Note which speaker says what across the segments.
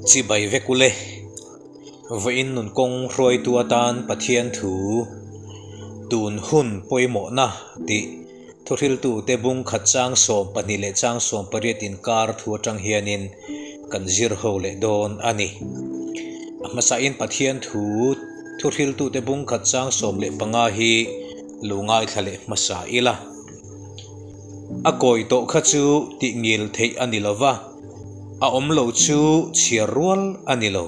Speaker 1: Chibai vek ule. Vawiin nun kawng hruaitu atan Pathian thu tun hun pawimawhna tih thuhriltute bung khat chang 12 leh chang 18 inkar thu atang hianin kan zir ho leh dawn a ni. A hmasain Pathian thu thuhriltute bung khat chang 15 hi lo ngaithla leh hmasa ila. A kawi tawh kha chu tih ngil theih a ni lo va, a awm lo chu chhiar rual a ni lo.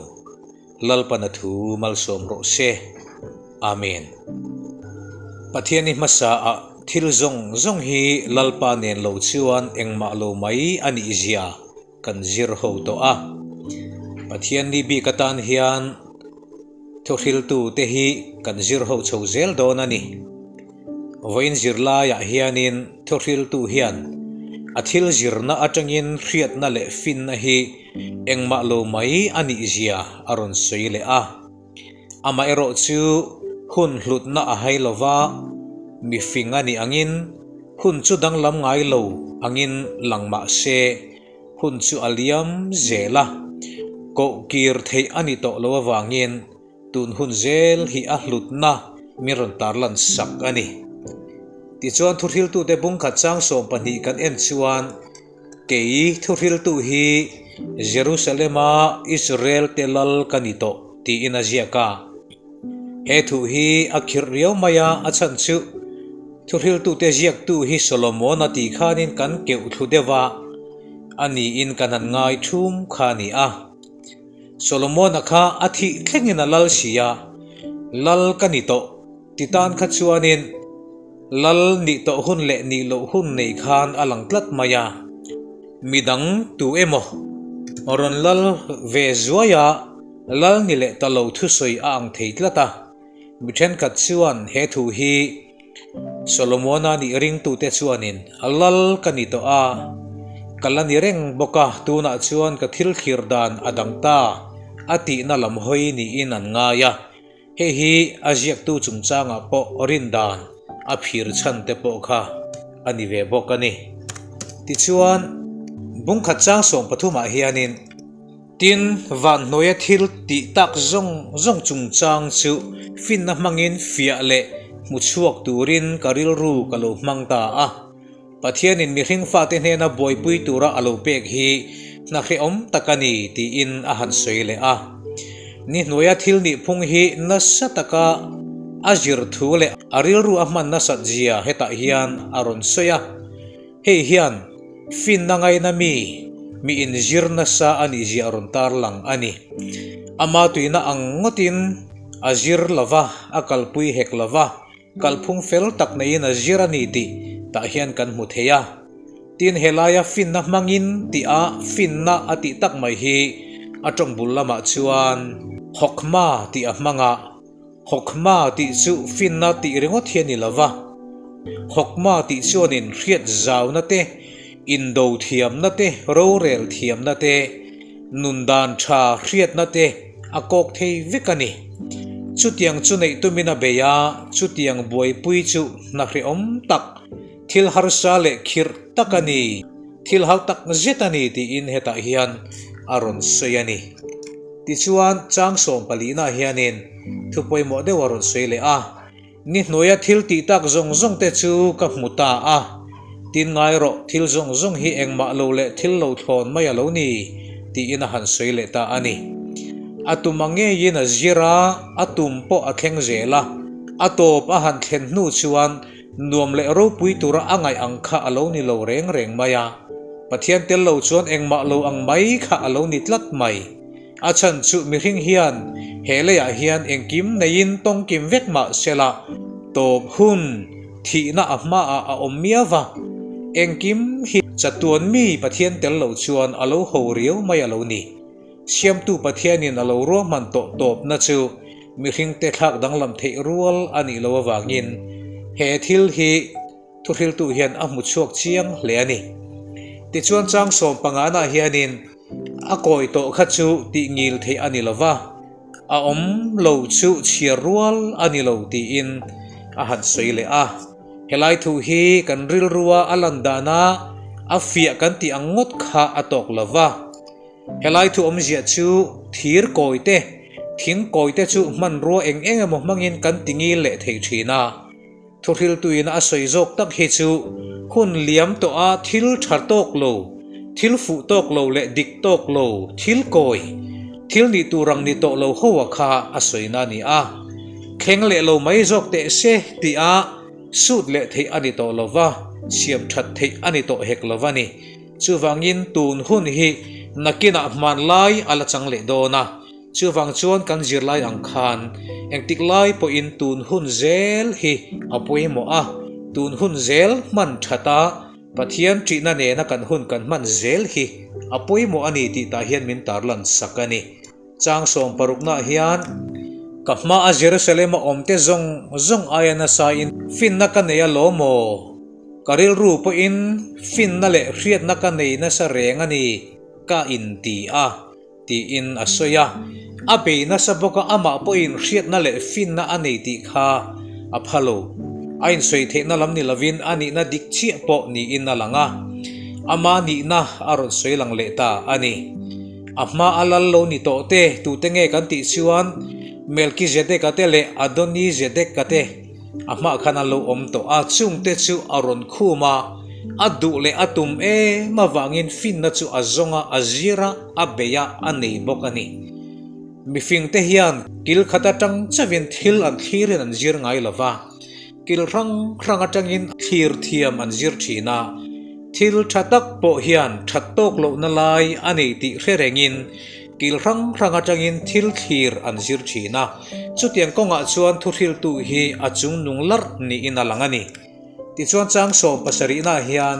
Speaker 1: Lalpana thu malsawm rawh se. Amen. Pathian i hmasa ah thil zawng zawng hi Lalpa nen lo chuan engmah lo mai a nih zia kan zir ho tawh a. Pathian ni bik atan hian thuhriltu te hi kan zir ho chho zel dawn a ni. Vawiin zirlaiah hianin thuhriltu hian a thil zirna atangin hriatna leh finna hi engmah lo mai a nih zia a rawn sawi leh a. Amaherawh chu hun hlutna a hai lova, mifing a nih angin hun chu danglam ngai lo angin lang mah se hun chu a liam zel a, koh kir theih a ni tawh lo avangin tun hun zel hi a hlutna min rawn tarlan sak a ni. Tichuan thuhriltute bungkhat chang 12 kan en chuan kei thuhriltu hi Jerusalema Israel te lal ka ni tawh tiin a ziak a. He thu hi a khirh riau mai a, a chhan chu thuhriltute ziaktu hi Solomon a tih khanin kan keuh thlu deuh a, a niin kan han ngai thum kha a ni a. Solomon-a kha a thih thlengin a lal si a, lal ka ni tawh ti tan kha chuanin lal nih tawh hun leh nih loh hun nei khan a lang tlat mai a. Midang tu emaw rawn lal ve zuai a, lal ni leh ta lo thusawi a ang thei tlat a. Mi thenkhat chuan he thu hi Solomona nih ringtute chuanin a lal ka ni tawh a, ka la ni reng bawk a, tunah chuan ka thil thlir dan a dang ta a tihna lam hawi niin an ngai a. Hei hi a ziaktu chungchangah pawh rin dan a phir chhan te pawh kha a ni ve bawk a ni. Tichuan, bungkhat chang 13ah hianin Tin, vanhnuaia thil tih tak zawng zawng chungchang chu finna hmangin fiah leh hmu chhuak turin ka rilru ka lo hmang ta a. Pathianin mihring fate hnena buaipui tura a lo pek hi hna hrehawm tak a ni tiin a han sawi leh a. Ni hnuaia thil nih phung hi nasa taka a zir thu leh a rilru a hman nasat zia hetah hian a rawn sawi a. Hei hian finna ngaina mi, mi inzir nasa a nih zia a rawn tarlang a ni. Ama tuina ang ngawtin a zir lova, a kalpui hek lova, kalphung fel tak neiin a zir a ni tih tah hian kan hmu thei a. Tin, helaia finna hmangin tih a finna a tih tak mai hi a tawng bul lamah chuan Hokma tih a hmang a. Hokma tih chu finna tih ringawt hi a ni lo va, Hokma tih chuanin hriat zauna te, indo thiamna te, rorel thiamna te, nun dan tha hriatna te a kawk thei vek a ni. Chutiang chu neih tumin a bei a, chutiang buaipui chu hna hrehawm tak, thil harsa leh khirh tak a ni, thil hau tak zet a ni tiin hetah hian a rawn sawi a ni. Tichuan, chang 14 nah hianin thu pawimawh deuh a rawn sawi leh a, Ni hnuaia thil tih tak zawng zawng te chu ka hmu ta a, tin ngai rawh, thil zawng zawng hi engmah lo leh thil lo thlawn mai a lo ni, tiin a han sawi leh ta a ni. A tum a ngeiin a zir a, a tum pawh a thleng zel a, a tawp a han thlen hnu chuan nuam leh ropui tura a ngaih ang kha a lo ni lo reng reng mai a. Pathian tel lo chuan engmah lo ang mai kha a lo ni tlat mai. A chhan chu mihring hian he leiah hian engkim neiin tawngkim vek mah sela tawp hun thihna a hmaah a awm miau va. Engkim hi chatuan mi Pathian tel lo chuan a lo ho riau mai a lo ni. Siamtu Pathianin a lo ruahman tawh tawpna chu mihringte thlak danglam theih rual a nih loh avangin he thil hi Thuhriltu hian a hmu chhuak chiang hle a ni. Tichuan chang 15 nah hianin a kawi tawh kha chu tih ngil theih a ni lo va, a awm lo chu chhiar rual a ni lo tiin a han sawi leh a. Helai thu hi kan rilrua a lan dana a fiah kan tih ang ngawt kha a tawk lo va. Helai thu awmzia chu thir kawi te, thing kawi te chu hmanrua eng eng emaw hmangin kan ti ngil leh thei thin a. Thuhriltuin a sawi zawk tak hi chu hun liam tawha thil tha tawk lo, thil fuh tawk lo leh dik tawk lo, thil kawi, thil nih tur ang ni tawh lo ho a kha a sawina a ni a. Thleng leh lo mai zawk teh se tih a sut leh theih a ni tawh lo va, siam that theih a ni tawh hek lo va ni. Chuvangin tun hun hi nakinah hmanlai a la chang leh dawn a. Chuvang chuan kan zirlai ang khan engtik lai pawhin tun hun zel hi a pawimawh a, tun hun zel hman that a, Pathian ṭihna nena kan hun kan hman zel hi a pawimawh a ni tih tah hian min tarlan sak a ni. Chang sawmparuknaah hian ka hmaa Jerusalem-a awmte zawng zawng aia nasain finna ka nei a lawm aw? Ka rilru pawhin finna leh hriatna ka nei nasa reng a ni ka inti a. Tiin a sawi a. A bei nasa bawk a, amah pawhin hriatna leh finna a nei tih kha a pha lo. A insawi theihna lam ni lovin a nihna dik chiah pawh niin a lang a. Ama nihna a rawn sawi lang leh ta a ni. A hma a lal lo ni tawh te, tute nge kan tih chuan Melkizedeka te leh Adonizedeka te A hmah khan an lo awm tawh a, chungte chu a rawn khum a, a duh leh a tum em avangin finna chu a zawng a, a zir a, a bei a, a nei bawk a ni. Mifingte hian kil khat atang chauhin thil an thlirin an zir ngai lo va, kil hrang hrang atangin thlir thiam an zir thin a, thil tha tak pawh hian that tawk lohna lai a nei tih hre rengin kil hrang hrang atangin thil thlir an zir thin a. Chutiang kawngah chuan thuhriltu hi a chung nung larh niin a lang a ni. Tichuan chang sawm pasarihnaah hian,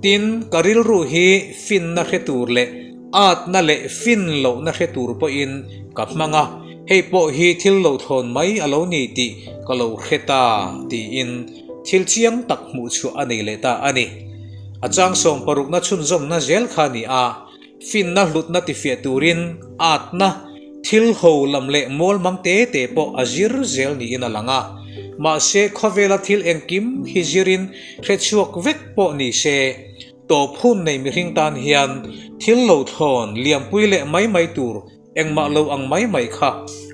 Speaker 1: Tin, ka rilru hi finna hre tur leh atna leh fin lohna hre tur pawhin ka hmang a, hei pawh hi thil lo thlawn mai a lo ni tih ka lo hre ta, tiin thil chiang tak hmuhchhuah a nei leh ta a ni. A chang sawm parukna chhunzawmna zel kha a ni a. Finna hlutna tifiah turin atna thil ho lam leh mual mang te te pawh a zir zel niin a lang a. Mahse, khawvela thil engkim hi zirin hrechhuak vek pawh ni se, tawp hun nei mihring tan hian thil lo thlawn liampui leh mai mai tur engmah lo ang mai mai kha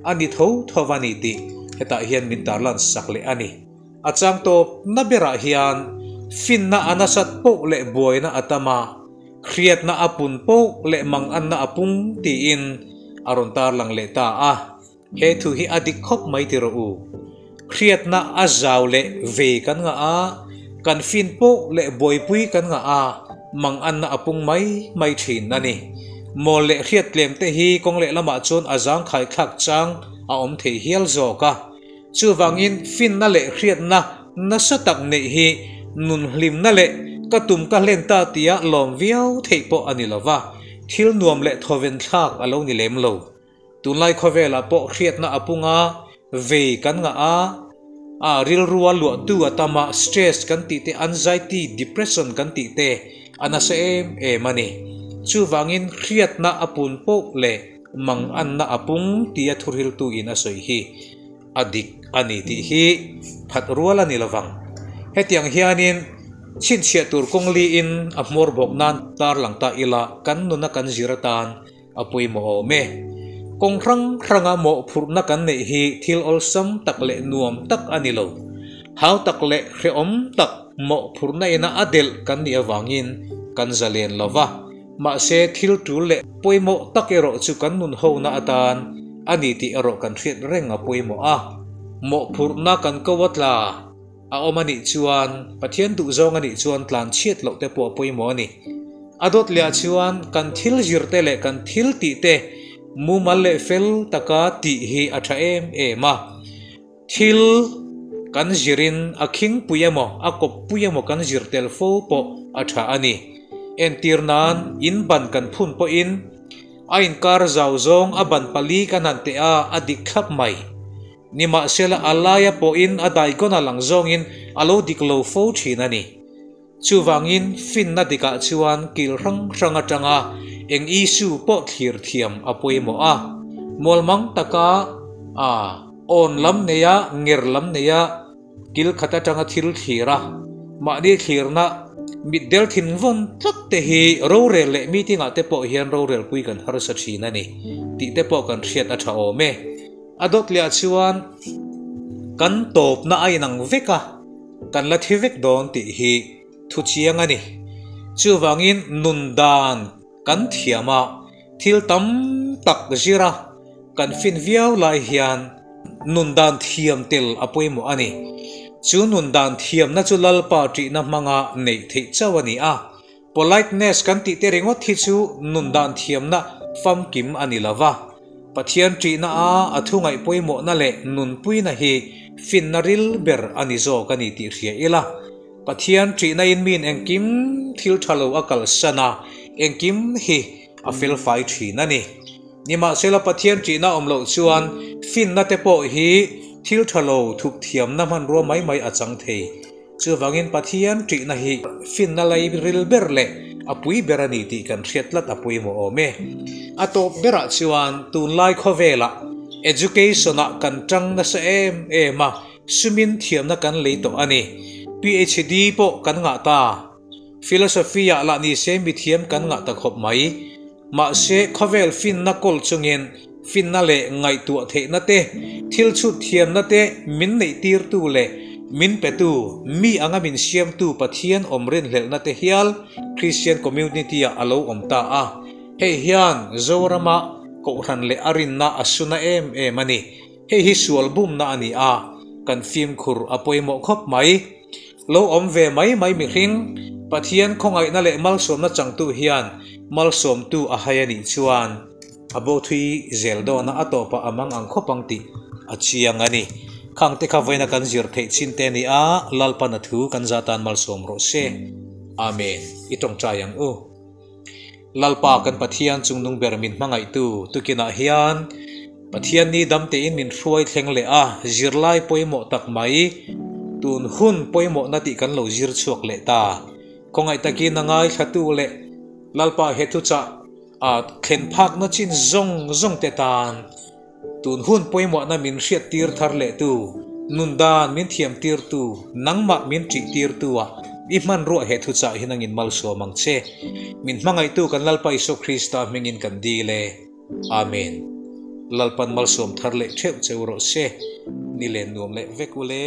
Speaker 1: a ni tho tho va ni tih hetah hian min tarlan sak leh a ni. A chang tawp na berah hian finna a nasat poh leh buaina a tam a. Hriatna a pun poh leh manganna a pung tiin a rawn tarlang leh ta a. He thu hi a dik khawp mai ti rawh u. Hriatna a zau leh vei kan ngah a, kan fin poh leh buaipui kan ngah a, manganna a pung mai mai thin a ni. Mawl leh hriat tlem te hi kawng leh lamah chuan a zangkhai thlak chang a awm thei hial zawk a. Chuvangin finna leh hriatna nasa tak neih hi nun hlimna leh ka tum ka hlen ta tia lawm viau theih pawh a ni lo va, thil nuam leh thawven thlak a lo ni lem lo. Tunlai khawvelah pawh hriatna a pung a, vei kan ngah a, a rilrua luahtu a tam a, stress kan tih te, anxiety, depression kan tih te a nasa em em a ni. Chuvangin hriatna a pun poh leh Manganna a pung tia thuhriltuin a sawi hi a dik a ni tih hi phat rual a ni lovang. Hetiang hianin chhinchhiah tur kawng liin a hmawr bawk nan tarlang ta ila kan nuna kan zir atan a pawimawh awm e. Kawng hrang hranga mawhphurhna kan neih hi thil awlsam tak leh nuam tak a ni lo. Hau tak leh hrehawm tak mawhphurhna ina a delh kan nih avangin kan zalen lova. Mahse, thil tul leh pawimawh tak erawh chu kan nun hona atan a ni tih erawh kan hriat reng a pawimawh a. Mawhphurhna kan ko a tla a awm a nih chuan, Pathian duhzawng a nih chuan tlan chhiat loh te pawh a pawimawh a ni. A dawt leh ah chuan kan thil zir te leh kan thil tih te mumal leh fel taka tih hi a tha em em a. Thil kan zirin a khingpui emaw, a kawppui emaw kan zir tel fo pawh a tha a ni. Entir nan, in ban kan phun pawhin a inkar zau zawng a ban pali kan han teh a, a dik thlap mai. Nimahsela a laia pawhin a diagonal ang zawngin a lo dik lo fo thin a ni. Chuvangin finna dikah chuan kil hrang hrang atanga eng issue pawh thlir thiam a pawimawh a. Mualmang taka a awn lam neia nger lam neia kil khat atanga thil thlir a, mahni thlirna Mitdel thin vawn tlat te hi rorel leh meeting ah te pawh hian rorel pui kan harsa thin a ni tih te pawh kan hriat a tha awm e. A dawt leh ah chuan kan tawpna a inang vek a, kan la thi vek dawn tih hi thu chiang a ni. Chuvangin nun dan kan thiam a, thil tam tak zir a kan fin viau lai hian nun dan thiam tel a pawimawh a ni. Chu nun dan thiamna chu Lalpa ṭihna hmanga neih theih chauh a ni a. Politeness kan tih te ringawt hi chu nun dan thiamna famkim a ni lo va. Pathian ṭihna a a thu ngaih pawimawhna leh nunpuina hi finna ril ber a ni zawk a ni tih hria ila. Pathian ṭihna in min engkim thil ṭha lo a kalsan a, engkim hi a felfai ṭhin a ni. Nimahsela Pathian ṭihna awm loh chuan finna te pawh hi thil ṭha lo thup thiamna hmanrua mai mai a chang thei. Chuvangin Pathian ṭihna hi finna lai ril ber leh a pui ber a ni tih kan hriat tlat a pawimawh awm e. A tawp berah chuan tunlai khawvelah education-ah kan ṭang nasa em em a, Sumin thiamna kan lei tawh a ni. PhD pawh kan ngah ta. Philosophy-ah lah ni se mithiam kan ngah ta khawp mai. Mahse, khawvel finna kawl chungin finna leh ngaihtuah theihna te, thil chhut thiamna te min neihtirtu leh min petu, mi anga min siamtu Pathian awm rinhlelhna te hial Christian community-ah a lo awm ta a. Hei hian Zorama Kohhran leh a rinna a suna em em a ni. Hei hi sual bumna a ni a, kan fimkhur a pawimawh khawp mai. Lo awm ve mai mai mihring, Pathian khawngaihna leh malsawmna changtu hian malsawmtu a hai a nih chuan a bo thui zel dawna a tawpah a mang ang khawp ang tih a chiang a ni. Khangte kha vawiina kan zir theih chin te a ni a, Lalpan a thu kan za tan malsawm rawh se. Amen. I tawngtai ang u. Lalpa kan Pathian chungnung ber min hmangaihtu tukinah hian Pathian ni dam tein min hruai thleng leh a, zirlai pawimawh tak mai, tun hun pawimawhna tih kan lo zir chhuak leh ta. Khawngaih takin a ngaithlatu leh Lalpa he thuchah a thlen phakna chin zawng zawng te tan Tun hun pawimawhna min hriattir thar lehtu, nundan min thiamtirtu, nangmah min ṭihtirtu-ah i hmanruah he thuchah hi nangin malsawm ang che. Min hmangaihtu kan Lalpa Isua Krista hmingin kan dil e. Amen. Lalpan malsawm thar leh ṭheuh che u rawh se. Ni len nuam leh vek u le.